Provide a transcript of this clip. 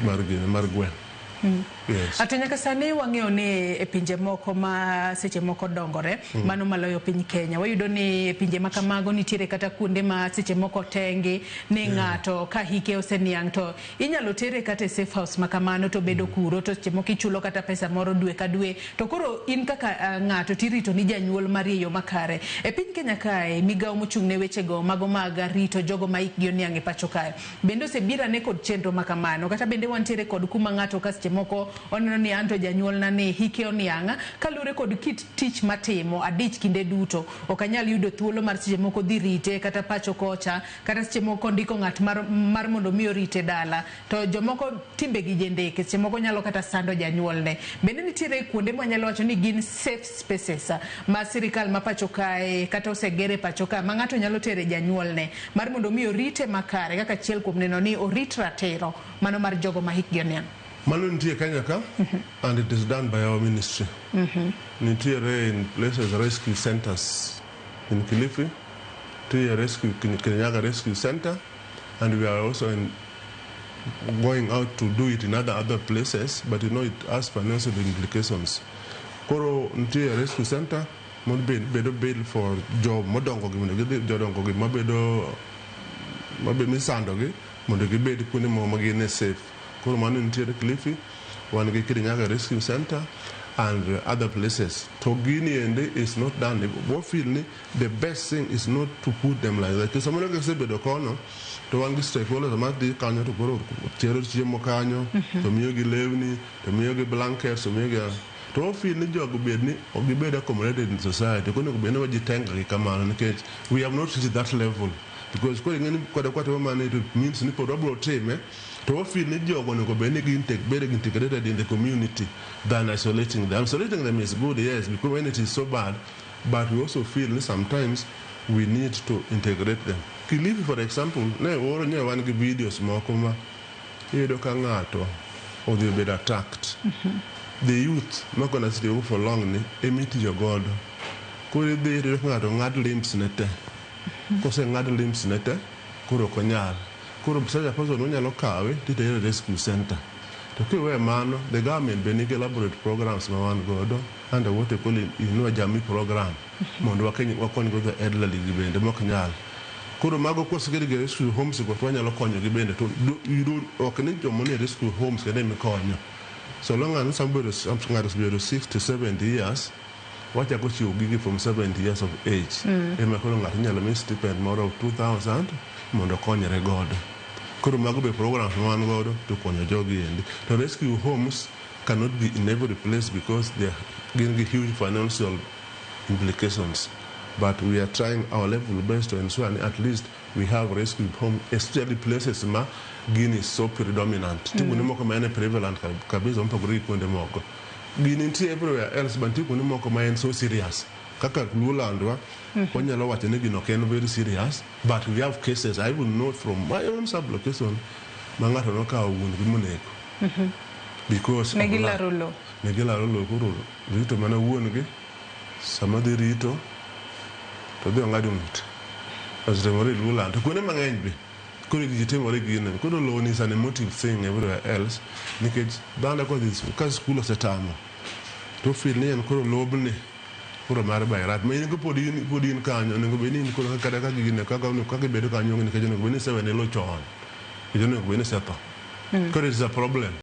mar gini mar gweng'. Yes. Ato nyaka sani wang'eyo ni e pinje moko ma seche moko dongore mano maloyo piny Kenya, wayudo ni e pinje ma kamago nitiere kata kuonde ma seche moko tengi ni ng'ato ka hike oseniang' to inyalo tere kata e safe house ma kamano to bedo kuro, to seche moko ichulo kata pesa moro dwe ka dwe, to koro in kaka ng'ato tirito ni janyuol mari e yo makare. E piny Kenya kae, migawo mochung' ne wechego mago mag rito jogo ma hikgi oniang' e pacho kae bende osebiro ane kod chenro ma kamano, kata bende wantiere kod kuma ng'ato ka seche moko oneno ni anto janyuolna ni hike oniang', kaluwore kod kit tich matimo adich kinde duto, ok anyal yudo thuolo mar seche moko dhi rite kata pacho kocha, kata seche moko ndiko ng'at mar mondo mi orite dala, to jomoko timbegi jendeke, seche moko nyalo kata sando janyuolne. Bende nitiere kuonde mwanyalo wacho ni gin safe spaces ma sirikal ma pacho kae kata osegere pacho kae ma ng'ato nyalo tere janyuolne mar mondo mi orite makare, kaka achiel kuom neno ni orit ratiro mano mar jogo ma hikgi oniang'? Mano nitie Kenya ka, and it is done by our ministry. Nitiere in places rescue centers in Kilifi, nitie rescue Kirinyaga Rescue Center, and we are also in going out to do it in other places, but it has financial implications. Koro nitie rescue center mobedo built for jo modongo gi mondo gidhi, jodongo gi mabedo mabe misando gi mondo gibed kuonde moko ma gin e safe. Koro mano nitiere Kilifi, wan gi Kirinyaga Rescue Center and other places. To gini endi is not done. We feel ni the best thing is not to put them like that. Samoro gisebedo kono to wan gi stakeholders ma dhi kanyo, to koro tero chiemo kanyo, to miyogi lewni, to miyogi blankets, to miyogi, to wa feel ni jogo bed ni ok gibed accommodated in society. Ok onego bed ni wajitenga gi kamano, nikech we have not reached that level, because koro ing'e ni kode kwatimo mano, it means ni pod wabiro time. To wa feel ni jogo onego bed ni gin bedo integrated in the community than isolating them. Isolating them is good, yes, because when it is so bad, but we also feel ni sometimes we need to integrate them. Kilifi, for example, ne oro nye wan gi videos moko ma iyudo ka ng'ato odhi obedo attacked. The youth makona sitiyogo for long ni emitiyo godo. Koro idhi iyudo ka ng'ato ng'ad limbs ne te. Koseng'ad limbs ne te, koro ok onyal. Koro such a person onyalo kawe titere e rescue center. To kiweyo mano, the government be nigi elaborate programs ma wan godo under what they call Inua Jamii program mondo wakony go the elderly gi bende mok nyal. Koro mago koseket gi rescue homes go, to wanyalo konyogi bende. To you don't, ok ni joma nie rescue homes kende emikonyo. So long as somebody, ng'ato osebedo 60, 70 years, wachako chiwo gigi from 70 years of age. Ema koro ng'ato inyalo mi stipend moro of 2000 mondo okonyre godo. Koro mago be programs ma wan godo to konyo jogi endi. To rescue homes cannot be in every place because they gin gi huge financial implications. But we are trying our level best to ensure ni at least we have rescue home, especially places ma gini is so predominant. Nitie kuonde moko ma en prevalent kabisa mopogore gi kuonde moko. Gini nitie everywhere else, but nitie kuonde moko ma en so serious. Kaka Luolandwa, wanyalo wacho ni gino ok en very serious, but we have cases. I even know from my own sub-location ma ng'ato nokawo wuon gi monego. Because Ne of gilaro lowo. Ne gilaro lowo, koro rito mana wuon gi, sama dhi rito to dhi ong'ado ng'ute. Osetimore e Luoland. To kuonde mang'eny be. Koro gigi timore gine. Koro lowo is an emotive thing everywhere else. Nikech dhano kodhi ka skul osetamo, to feel ni en koro lobni koro mar by right. Ma in go pod in kanyo, onego bed ni in koro kata ka gine kaka ibedo kanyo, nikech onego bed ni isewene lowo chon. Nikech onego bed ni isetho. Koro it is a problem.